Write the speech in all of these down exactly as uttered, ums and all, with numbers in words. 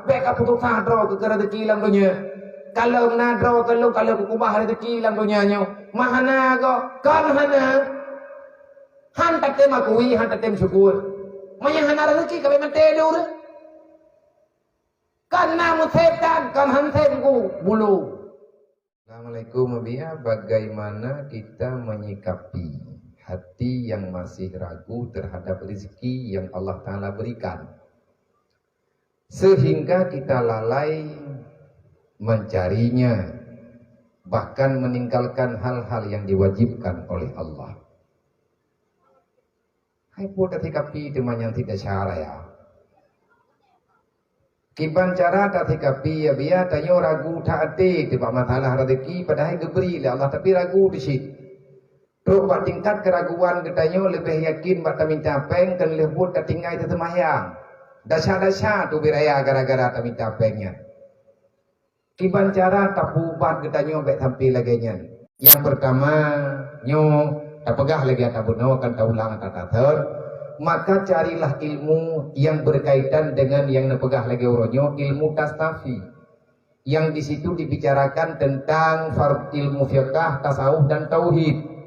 Bèk kapeususah droe keu, keu raseuki lam donya. Kalon na droe keu lôn, kalon kukeubah raseuki lam donya nyoe. Meuhana goe, kon hana. Han tatem akui, han tatem syukur. Meunyoe hana raseuki, ka bèk maté lôn. Kon na meusép tan, kon han sép ku, bulo. Assalamualaikum, Abiya. Bagaimana kita menyikapi hati yang masih ragu terhadap rezeki yang Allah Ta'ala berikan, sehingga kita lalai mencarinya, bahkan meninggalkan hal-hal yang diwajibkan oleh Allah? Hai po tasikapi teuma nyang sit desya raya. Kiban cara tasikapi, Abiya, tanyoe ragu that até teuh bak masalah raseuki, padahai geubri lé Allah, tapi ragu teuh cit. Trok bak tingkat keuraguan geutanyoe leubeh yakin bak taminta péng, kon lheueh buet tatinggai teuh seumahyang. Desya-desya teuh ubé raya gara-gara taminta péng nyan. Kiban cara tapeuubat geutanyoe bèk sampai lagèe nyan. Nyang peurtama, nyoe tapeugah lagèe tabunoe, kon taulang tatatôt, maka carilah ilmu yang berkaitan dengan yang neupeugah lagèe uroe nyoe, ilmu tasawuf. Yang di situ dibicarakan tentang far-, ilmu fiqah, tasawuf, dan tauhid.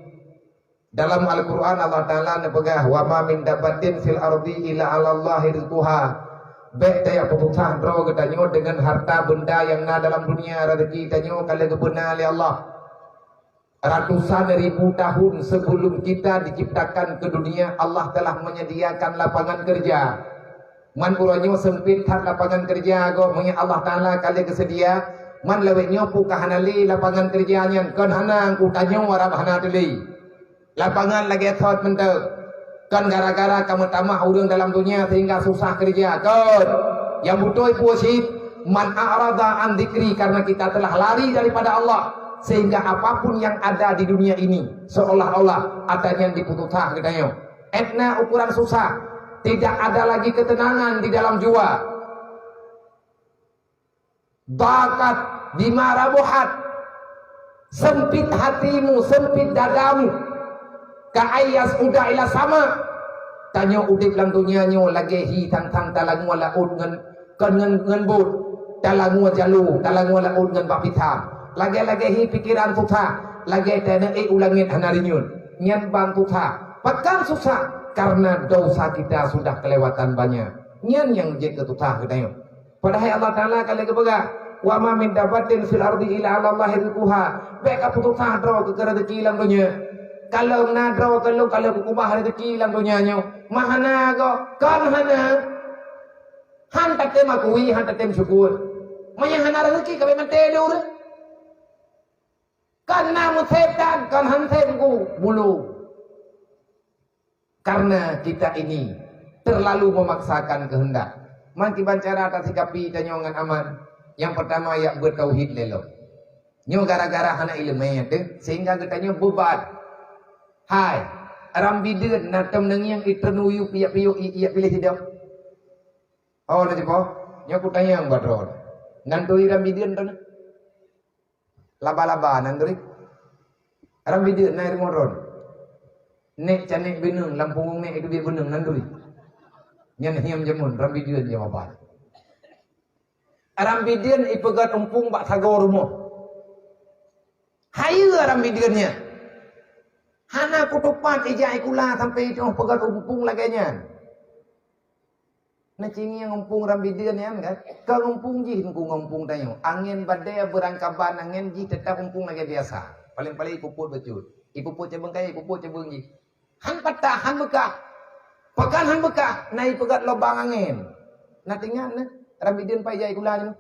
Dalam Al-Quran, Allah Ta'ala neupeugah, "Wa ma min dabbatin fil ardi illa 'alallahi rizquha." Bèk tajak peususah droe geutanyoe deungon harta benda nyang na dalam dunia, raseuki tanyoe ka lheueh geubeuna lé Allah. Ratusan ribu tahun sebelum kita diciptakan ke dunia, Allah telah menyediakan lapangan kerja. Man uroe nyoe seumpit that lapangan keureuja gob, meunyoe Allah Ta'ala ka lheueh geuseudia, man lawét nyoe peu ka hana lé lapangan keureuja nyan, kon hana, u tanyoe harab hana teuh lé. Lapangan lagèe thot mantong. Kon gara-gara ka meutamah ureueng dalam donya sehingga susah keureuja, kon. Nyang beutôi peue cit, "Man a'rada an dzikri," karena kita telah lari daripada Allah, sehingga apapun yang ada di dunia ini seolah-olah atra nyan dipeususah geutanyoe. Atra nyan ukuran susah. Tidak ada lagi ketenangan di dalam jiwa. Dhaqat bima rahubat. Sempit hatimu, sempit dadamu. Ka'an yas'uda ilas sama. Tanyoe udép lam donya nyoe lagèe hi thang-thang talangoe laôt ngon, kon ngon, ngon bot. Talangoe jaloe, talangoe laôt ngon bak pitham. Lagèe-lagèe hi pikeran susah, lagèe taneuk ék u langét hana rinyueng. Nyan ban susah. Pakon susah? Karena dosa kita sudah kelewatan banyak. Nyan nyang jeuet keu susah geutanyoe. Padahai Allah Ta'ala ka lheueh geupeugah, "Wa ma min dabbatin fil ardi illa 'alallahi rizquha." Bèk kapeususah droe keu, keu raseuki lam donya. Kalon na droe keu lôn, ka lheueh kukeubah raseuki lam donya nyoe. Meuhana goe, kon hana. Han tatem akui, han tatem syukur. Meunyoe hana raseuki, ka bèk maté lôn. Kon na meusép tan, kon han sép ku, bulo. Karena kita ini terlalu memaksakan kehendak. Man kiban cara tasikapi tanyoe ngon aman. Nyang peurtama, jak beuet tauhid lé lom. Nyoe gara-gara hana iéleumé teuh, sehingga geutanyoe beuban. Hai, ram bideuen na tom neungieng i treun u yup, jak piôh, i-, jak piléh sidom. Oh, na jipoh? Nyoe kutanyong bak droe. Nan turi ram bideuen droe? Laba-laba nan turi. Ram bideuen na i rumoh droe. Nèk canek bineung, lam punggong nèk itu biet bineung nan turi. Nyan hiam jameun, ram bideuen jawaban. Ram bideuen ipeugöt umpung bak sagoe rumoh. Hayeue ram bideuen nyan. Hana kutupat ija ikula sampai itoh peugöt umpung lagèe nyan. Neucingieng umpung ram bideuen nyan kan? Kon umpung jih ngon umpung tanyoe. Angén badée beurangkaban angén jih teutap umpung lagée biasa. Paleng-paleng ipupot bacut. Ipupot cabeueng kayée, ipupot cabeueng jih. Han patah, han beukah. Pakon han beukah? Na ipeugöt lubang angén. Na teuingat na? Ram bideuen pai jai kula nyoe.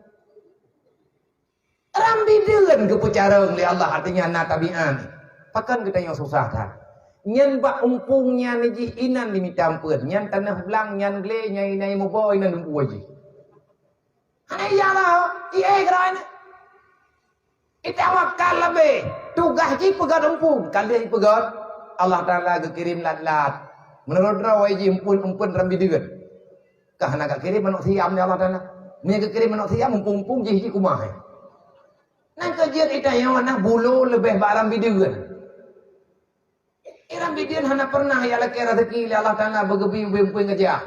Ram bideuen geupeucarông lé Allah, artinya na tabiat. Pakon geutanyoe susah that. Nyan bak umpung nyan jih inan limita ampeuen, nyan tanoh blang, nyan glé, nyan inai mubo, inan umpung jih. Hai ya Allah, ié geura nyan. Itawakal leubeh, tugaih jih peugöt umpung, ka lheueh peugöt, Allah Taala geukirém lat-lat. Meunurot droe jih umpung, umpung ram bideuen. Ka hana geukirém manok siam lé Allah Taala. Meunyoe geukirém manok siam, umpung-umpung jih, jih kumah, eh. Nyan keuh jeuet itanyoe na bulo leubeh bak ram bideuen. Ram bideuen hana pernah ya lakée raseuki lé Allah Taala beugeubri ubé umpung gajah.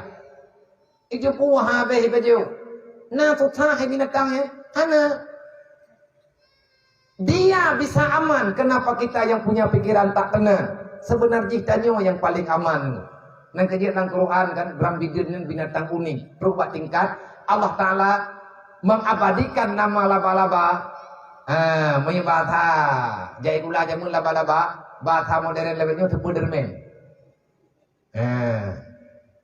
Ijeupu habéh ipajoh. Na susah hai binatang, eh? Hana. Dia bisa aman. Kenapa kita yang punya pikiran tak tenang? Sebenar jih tanyoe nyang paling aman. Nang keujeuet lam Quran kan, bram bideuen nyan binatang unik. Trok bak tingkat Allah Taala mengabadikan nama laba-laba. Ha, meunyoe bahasa jai gula jameun laba-laba, bahasa modern lagèe nyoe Spiderman. Ha.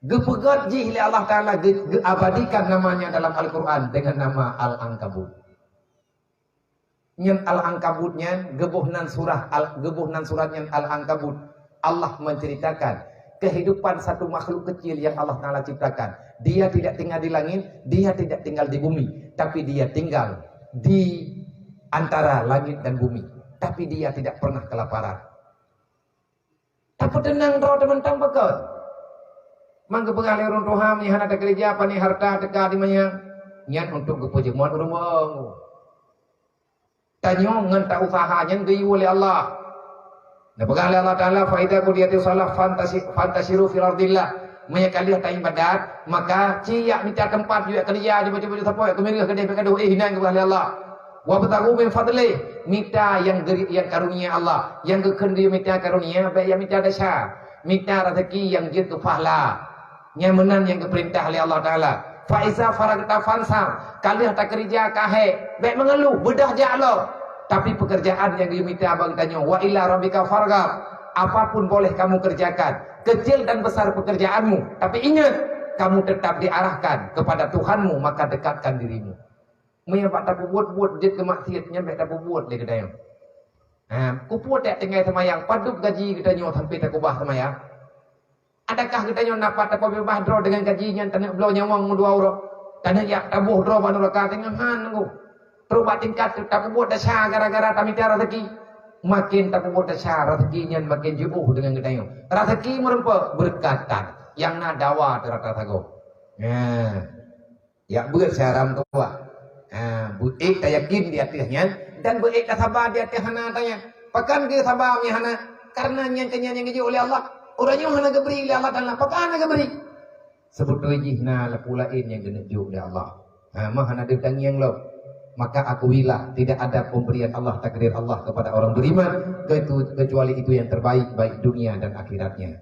Geupeugöt jih lé Allah Taala, geu-, geuabadikan namanya dalam Al-Quran dengan nama Al-Ankabut. Nyan Al-Ankabut nyan geuboh nan surah Al-, geuboh nan surat nyan Al-Ankabut. Allah menceritakan kehidupan satu makhluk kecil yang Allah Taala ciptakan. Dia tidak tinggal di langit, dia tidak tinggal di bumi, tapi dia tinggal di antara langit dan bumi. Tapi dia tidak pernah kelaparan. Tapeuteunang droe teumantong pakon? Mang geupeugah lé ureuëng tuha, meunyoe hana takeureuja, pane harta teuka di manyang, nyan untuk geupeujeuet ureuëng beueng. Tanyoe ngon ta-usaha nyan geuyue lé Allah. Neupeugah lé Allah Taala, "Fa idza qudiyatis shalah fantasi-, fantashiru fil ardillah." Meunyoe ka lheueh taibadat, maka ci yak mita teumpat, yak keureuja, jeuet bacut-bacut sapoe, yak keumiréh keudeh pih kadoh, eh, inan geupeugah lé Allah. "Wabtaghu min fadlih," mita nyang geuri-, nyang karunia Allah, nyang geukheun geuyue mita karunia, bék yak mita desya. Mita raseuki nyang jeuet keu pahala. Nyan meunan nyang geupeurintah lé Allah Taala. "Fa iza faraghta fansab," ka lheueh takeureuja ka hék, bék meungeuluh, beudôh jak lom. Tapi pekerjaan nyang geuyue mita bak geutanyoe, "wa ila rabbika farghab." Apapun boleh kamu kerjakan, kecil dan besar pekerjaanmu, tapi ingat, kamu tetap diarahkan kepada Tuhanmu, maka dekatkan dirimu. Meunyoe bak tapeubuet-buet jeuet keu maksiet, nyan bék tapeubuet lé geutanyoe. Ha, keupeue tak tinggai seumayang, padub gaji geutanyoe sampai takeubah seumayang? Adakah geutanyoe na pat tapeubeubaih droe deungon gaji nyan, taneuk bloe nyawöng meudua uroe? Taneuk yak taboh droe bak nuraka, teungoh han nunggu. Trok bak tingkat tapeubuet desya gara-gara tamita raseuki. Makin tapeubuet desya, raseuki nyan makin jiôh deungon geutanyoe. Raseuki meureumpok, beureukat tan. Nyang na dawa teu rata sagoe. Nah. Yak beuet siaram keubah. Ha, beuet tayakin di ateueh nyan dan beuet tasaba di ateueh hana tanyan. Pakon geusaba meunyoe hana? Karena nyan keu nyan nyang geujok lé Allah. Ureuëng nyoe hana geubri lé Allah Taala. Pakon hana geubri? Seubeutôi jih na laku laén nyang geuneuk jok lé Allah. Ha, meuh hana deuh tangieng lom. Maka akuilah, tidak ada pemberian Allah, takdir Allah kepada orang beriman, ketu-, kecuali itu yang terbaik, baik dunia dan akhiratnya.